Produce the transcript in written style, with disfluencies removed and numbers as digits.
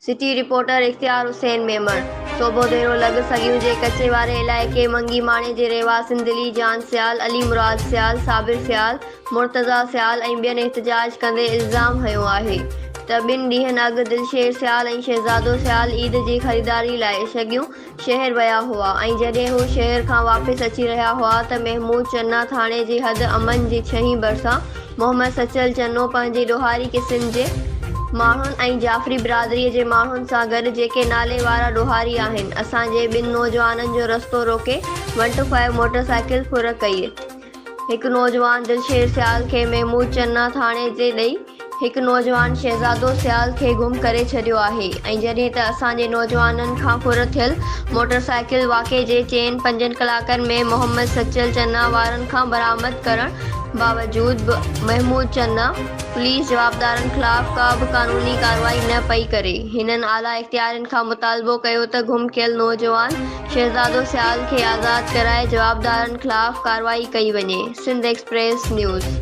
City reporter اختيار حسين ميمڻ، صوڀوديرو لڳ سڳيون جي ڪچي واري علائقي منگي ماڻي جي رهواسين دلي جان سيال، علي مراد سيال، صابر سيال، مرتضيٰ سيال ۽ ٻين احتجاج ڪندي الزام هنيو آهي ته ٻن ڏينهن اڳ دلشير سيال ۽ شهزادو سيال عيد جي خريداري لاء سڳيون شهر ويا هئا ۽ جڏهن هو شهر کان واپس اچي رهيا هئا ته محمود چنا ٿاڻي جي حد امن جي ڇهين ڀرسان محمد سچل چنو پنهنجي ڏوهاري قسم جي ماڻهن ۽ جعفري برادري جي ماڻهن سان گڏ جيڪي نالي وارا ڏوهاري آهن اسان جي ٻن نوجوانن جو رستو روڪي one two five motorcycle ڦر ڪئي. هڪ نوجوان دلشير سيال کي محمود چنا ٿاڻي تي ڏئي هڪ نوجوان شهزادو سيال کي گم ڪري ڇڏيو آهي ۽ جڏهن ته اسان جي نوجوانن کان ڦر ٿيل موٽر سائيڪل واقعي جي چئن پنجن ڪلاڪن ۾ محمد سچل چنا وارن کان برآمد ڪرڻ باوجود به محمود چنا پوليس جوابدارن خلاف ڪا به قانوني ڪارروائي نه پئي ڪري. هنن اعليٰ اختيارين کان مطالبو ڪيو ته گم ڪيل نوجوان شهزادو سيال کي آزاد ڪرائي جوابدارن خلاف ڪارروائي ڪئي وڃي. Sindh express news.